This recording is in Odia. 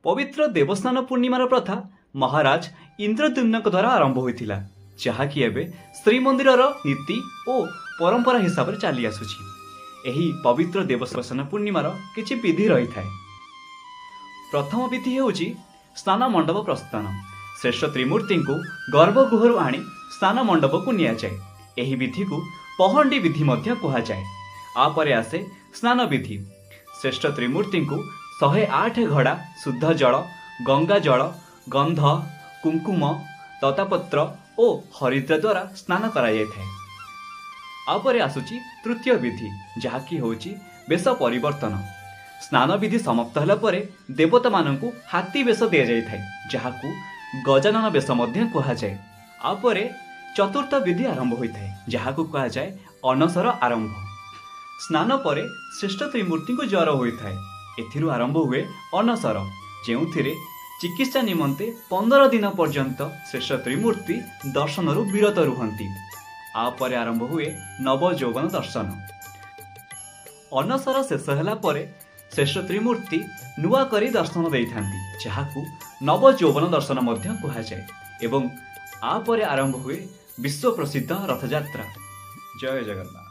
ପବିତ୍ର ଦେବସ୍ନାନ ପୂର୍ଣ୍ଣିମାର ପ୍ରଥା ମହାରାଜ ଇନ୍ଦ୍ରଦ୍ୟୁମ୍ନଙ୍କ ଦ୍ୱାରା ଆରମ୍ଭ ହୋଇଥିଲା, ଯାହାକି ଏବେ ଶ୍ରୀମନ୍ଦିରର ନୀତି ଓ ପରମ୍ପରା ହିସାବରେ ଚାଲି ଆସୁଛି। ଏହି ପବିତ୍ର ଦେବସ୍ନାନ ପୂର୍ଣ୍ଣିମାର କିଛି ବିଧି ରହିଥାଏ। ପ୍ରଥମ ବିଧି ହେଉଛି ସ୍ନାନ ମଣ୍ଡପ ପ୍ରସ୍ଥାନ। ଶ୍ରେଷ୍ଠ ତ୍ରିମୂର୍ତ୍ତିଙ୍କୁ ଗର୍ଭଗୃହରୁ ଆଣି ସ୍ନାନ ମଣ୍ଡପକୁ ନିଆଯାଏ। ଏହି ବିଧିକୁ ପହଣ୍ଡି ବିଧି ମଧ୍ୟ କୁହାଯାଏ। ଆପରେ ଆସେ ସ୍ନାନ ବିଧି। ଶ୍ରେଷ୍ଠ ତ୍ରିମୂର୍ତ୍ତିଙ୍କୁ 108 ଘଡ଼ା ଶୁଦ୍ଧ ଜଳ, ଗଙ୍ଗା ଜଳ, ଗନ୍ଧ, କୁଙ୍କୁମ, ଲତାପତ୍ର ଓ ହରିଦ୍ରା ଦ୍ୱାରା ସ୍ନାନ କରାଯାଇଥାଏ। ଆପରେ ଆସୁଛି ତୃତୀୟ ବିଧି, ଯାହାକି ହେଉଛି ବେଶ ପରିବର୍ତ୍ତନ। ସ୍ନାନ ବିଧି ସମାପ୍ତ ହେଲା ପରେ ଦେବତାମାନଙ୍କୁ ହାତୀ ବେଶ ଦିଆଯାଇଥାଏ, ଯାହାକୁ ଗଜାନନ ବେଶ ମଧ୍ୟ କୁହାଯାଏ। ଆପରେ ଚତୁର୍ଥ ବିଧି ଆରମ୍ଭ ହୋଇଥାଏ, ଯାହାକୁ କୁହାଯାଏ ଅନସର ଆରମ୍ଭ। ସ୍ନାନ ପରେ ଶ୍ରେଷ୍ଠ ତ୍ରିମୂର୍ତ୍ତିଙ୍କୁ ଜ୍ୱର ହୋଇଥାଏ। ଏଥିରୁ ଆରମ୍ଭ ହୁଏ ଅନସର, ଯେଉଁଥିରେ ଚିକିତ୍ସା ନିମନ୍ତେ 15 ଦିନ ପର୍ଯ୍ୟନ୍ତ ଶ୍ରେଷ୍ଠ ତ୍ରିମୂର୍ତ୍ତି ଦର୍ଶନରୁ ବିରତ ରୁହନ୍ତି। ଆପରେ ଆରମ୍ଭ ହୁଏ ନବଯୌବନ ଦର୍ଶନ। ଅନସର ଶେଷ ହେଲା ପରେ ଶ୍ରେଷ୍ଠ ତ୍ରିମୂର୍ତ୍ତି ନୂଆ କରି ଦର୍ଶନ ଦେଇଥାନ୍ତି, ଯାହାକୁ ନବଯୌବନ ଦର୍ଶନ ମଧ୍ୟ କୁହାଯାଏ। ଏବଂ ଆପରେ ଆରମ୍ଭ ହୁଏ ବିଶ୍ୱ ପ୍ରସିଦ୍ଧ ରଥଯାତ୍ରା। ଜୟ ଜଗନ୍ନାଥ।